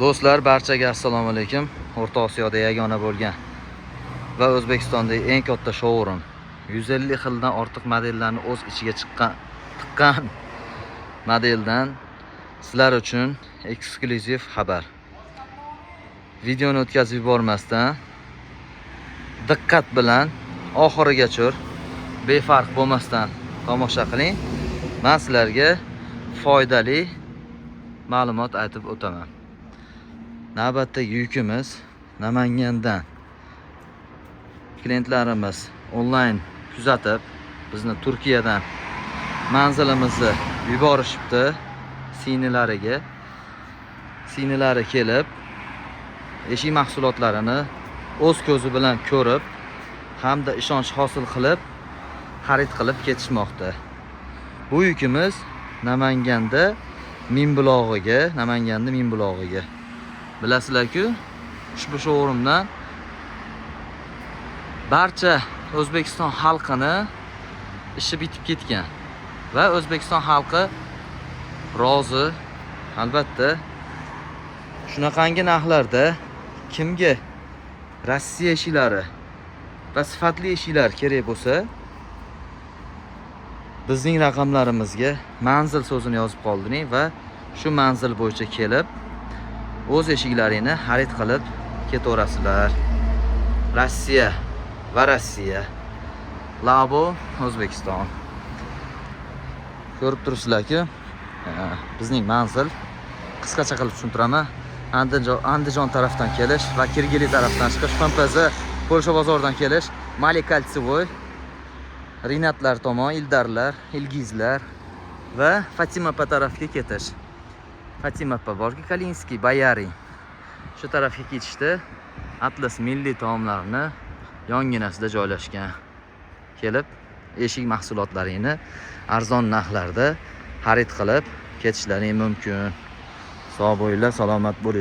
Do'stlar, barchaga assalomu alaykum. O'rta Osiyoda yagona bo'lgan va O'zbekistondagi eng katta showroom, 150 xildan ortiq modellarni o'z ichiga chiqqan tiqqan modeldan sizlar uchun eksklyuziv xabar. Videoni o'tkazib yubormasdan, diqqat bilan oxirigacha, befarq bo'lmasdan tomosha qiling. Men sizlarga foydali ma'lumot aytib o'taman. Navbatdagi yukimiz Namangandan. Klientlarimiz onlayn kuzatib, bizni Turkiyadan manzilimizni yuborishibdi singlilariga. Singlilari kelib, eshik mahsulotlarini o'z ko'zi bilan ko'rib hamda ishonch hosil qilib, xarid qilib ketishmoqda. Bu yukimiz Namanganda Mingbulog'iga, Namanganda Mingbulog'iga. Bilasizlar-ku, ushbu showroomdan barcha O'zbekiston xalqini ishi bitib ketgan va O'zbekiston xalqi rozi. Albatta, shunaqangi narxlarda kimga Rossiya eshiklari va sifatli eshiklar kerak bo'lsa, bizning raqamlarimizga "manzil" so'zini yozib qoldiring va shu manzil bo'yicha kelib, o'z eshiklaringni xarid qilib ketaverasizlar. Rossiya va Rossiya. Labo O'zbekiston. Ko'rib turibsizlar-ku, bizning manzil, qisqacha qilib tushuntiraman. Andijon tarafdan kelish va Kirgili tarafdan chiqish, PMPZ Polsha bozoridan kelish, Mali Кольцевой, Rinatlar tomon, Ildarlar, Ilgizlar va Fatima opa tarafga ketish. Fatima opa borki, Kalinskiy, Bayari. Shu tarafga ketishda Atlas milliy taomlarini yonginasida joylashgan. Kelib, eshik mahsulotlaringni arzon narxlarda xarid qilib ketishlaring mumkin. Sog' bo'linglar, salomat bo'linglar.